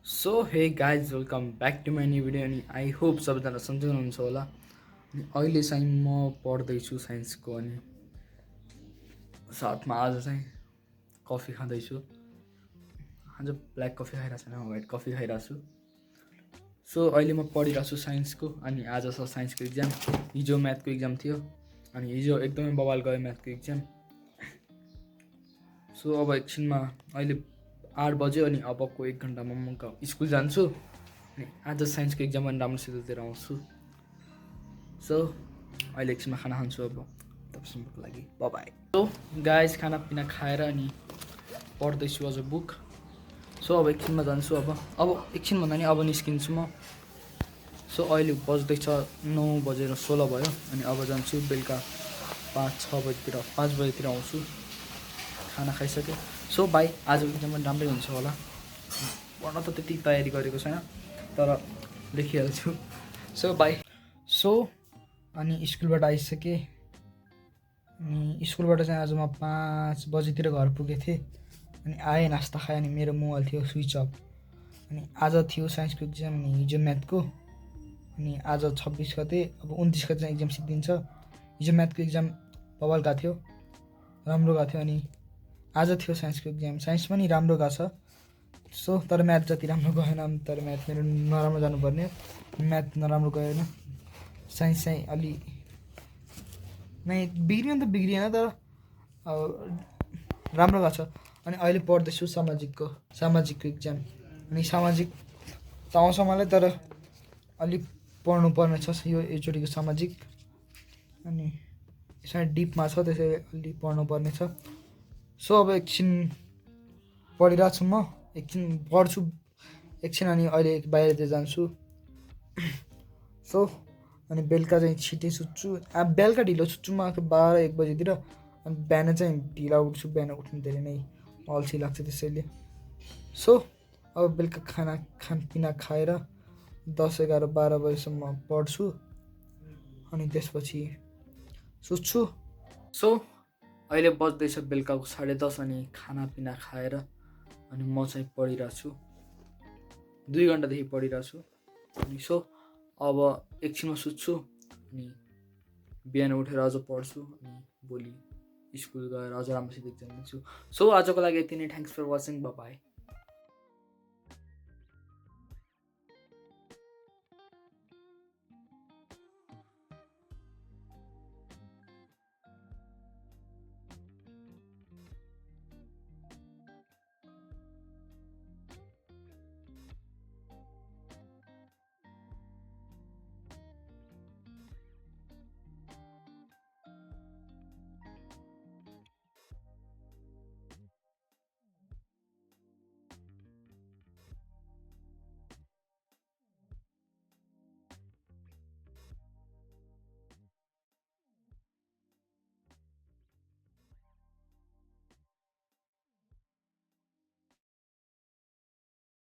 So hey guys welcome back to my new video अनि I hope सबैजना सन्चै हुनुहुन्छ होला। अनि अहिले चाहिँ म पढ्दैछु साइन्सको अनि साथमा आज चाहिँ कफी खाँदैछु। आज ब्ल्याक कफी खाइरहेको छैन, व्हाइट कफी खाइरहेको छु। सो अहिले म पढिरहेको छु साइन्सको अनि आज छ साइन्सको इक्जाम। हिजो म्याथको इक्जाम थियो अनि हिजो एकदमै बवाल गयो म्याथको इक्जाम। सो अब एकछिनमा अहिले 8 बज्यो अनि अबको 1 घन्टामा म स्कुल जान्छु अनि आज साइन्सको इक्जाम पनि राम्रोसित दिएर आउँछु। सो अहिले एकछिनमा खाना खान्छु अब तपाईँहरूको लागि। बाई। सो गाइस खानापिना खाएर अनि पढ्दैछु अझ बुक। सो अब एकछिनमा जान्छु अब एकछिन भन्दा नि अब निस्किन्छु म। सो अहिले बज्दैछ 9 बजेर 16 भयो अनि अब जान्छु बेलुका 5-6 बजीतिर 5 बजीतिर आउँछु खाना खाइसकेँ। So bye. आजको इक्जाम पनि राम्रै हुन्छ होला। पढ्न त त्यति तयारी गरेको छैन तर लेखिहाल्छु। So by. सो अनि स्कुलबाट आइसकेँ अनि स्कुलबाट चाहिँ आज म 5 बजीतिर घर पुगेको थिएँ अनि आएँ, नास्ता खाएँ अनि मेरो मोबाइल थियो स्विच अफ। अनि आज थियो साइन्सको इक्जाम अनि हिजो म्याथको अनि आज 26 गते, अब 29 गते चाहिँ इक्जाम सिद्धिन्छ। हिजो म्याथको इक्जाम बवाल गएको थियो, राम्रो गएको थियो अनि आज थियो साइन्सको इक्जाम। साइन्स पनि राम्रो गएको छ सो तर म्याथ जति राम्रो गएन। तर म्याथ मेरो नराम्रो जानुपर्ने, म्याथ नराम्रो गएन। साइन्स चाहिँ अलि नै बिग्रिनु त बिग्रिएन तर अब राम्रो गएको छ। अनि अहिले पढ्दैछु सामाजिकको इक्जाम अनि सामाजिक त आउँछ मलाई तर अलिक पढ्नु पर्ने छ यो एकचोटिको सामाजिक अनि यसमा डिपमा छ त्यसैले अलि पढ्नु पर्ने छ। सो अब एकछिन पढिरहेको छु म, एकछिन पढ्छु एकछिन अनि अहिले बाहिरतिर जान्छु। सो अनि बेलुका चाहिँ छिटै सुत्छु। बेलुका ढिलो सुत्छु म 12-1 बजीतिर अनि बिहान चाहिँ ढिला उठ्छु। बिहान उठ्नु धेरै नै अल्छी लाग्छ त्यसैले। सो अब बेलुका खानपिना खाएर 10-11-12 बजीसम्म पढ्छु अनि त्यसपछि सुत्छु। सो अहिले बज्दैछ बेलुकाको 10:30 अनि खानापिना खाएर अनि म चाहिँ पढिरहेको छु। 2 घन्टादेखि पढिरहेको छु अनि सो अब एकछिनमा सुत्छु अनि बिहान उठेर अझ पढ्छु अनि भोलि स्कुल गएर अझ राम्रोसित इक्जाम दिन्छु। सो आजको लागि यति नै। Thanks for watching. बाई।